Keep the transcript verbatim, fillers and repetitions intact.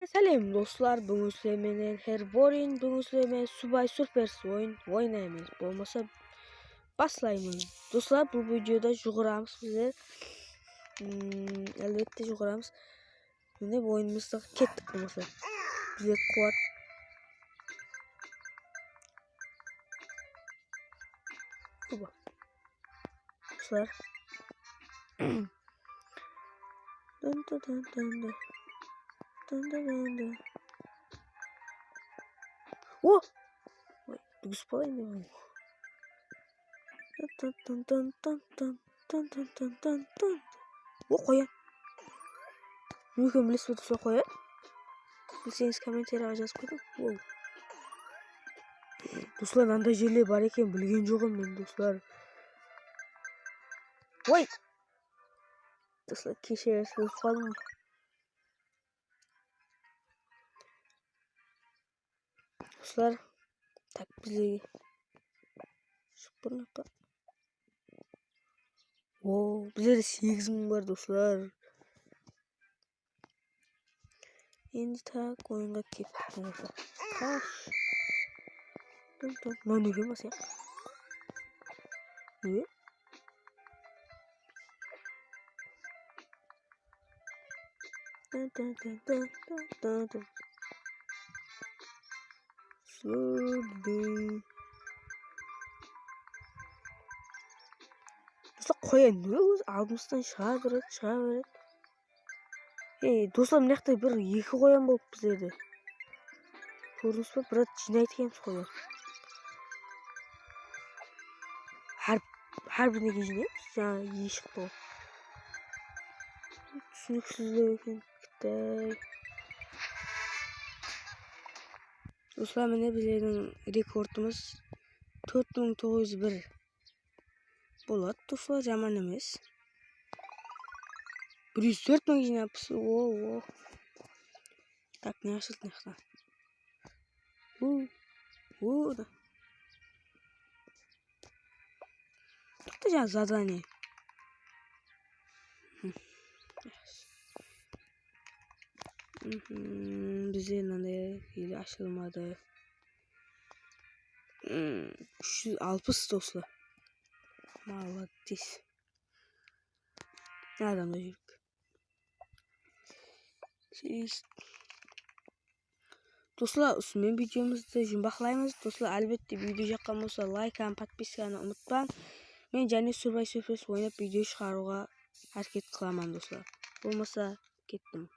Sálem doslar, búgin sizler menen Herborin, búgin sizler menen Subway Surfers oyın oynaymız. Bolmasa baslaymız. Doslar, bul videoda juwıramız bizler. Hmm, álbette juwıramız. Mine, oyınımızda kettik bolmasa. Bizler quwat. Oba. Doslar. Dın dı dın dın dı. Dın dı dın dı. O! Oy, dúgis bala endi bul. Tın tın tın tın tın tın. Tın tın tın tın tın. O, qoyan. Ne eken bilesiz be, doslar, qoyan? Bilseńiz, kommentariyge jazıp qoyıń. Wow. Doslar, mınanday jerler bar eken, bilgen joq edim men, doslar. Oy! Doslar, keshiresiz, ulıp qaldım. Doslar, tak, bizlerge shıqıp turmay qa. Wow, bizlerde segiz mıń bar, doslar. Endi tak, oyınǵa kettik. Tash. Tın tın. Mına nege basayıq? Ne? Tın tın tın tın tın tın tın. Slow down. Doslar, qoyan ne ózi aldımızdan shıǵa beredi, shıǵa beredi. Ey, doslar, mına jaqta bir eki qoyan boldı bizlerde. Kórdińiz be, brat, jıynaydı ekenbiz qoyan. Hár, hár birine jıynaymız, jańa eki shıqtı ǵoy. Túsiniksizlew eken, Qıtay. Doslar, mine bizlerdiń rekordımız tórt mıń toǵız júz bir. Boladı, doslar, jaman emes. Bir júz tórt mıń jıynapız. O, o. Tak, ne ashıldı mına jaqta? U, u da. Toqta, jańa zadanie. Hı. Mhm, bizde mınanday ele ashılmadı. Hmm, úsh júz alpıs, doslar. Молодец. Adamda júrip. Doslar, usınıń menen videomızdı jumbaqlaymız. Doslar, álbette, video jaqqan bolsa, layk hám podpiskanı umıtpań. Men jáne Subway Surfers oynap video shıǵarıwǵa háreket qılaman, doslar. Bolmasa, kettim.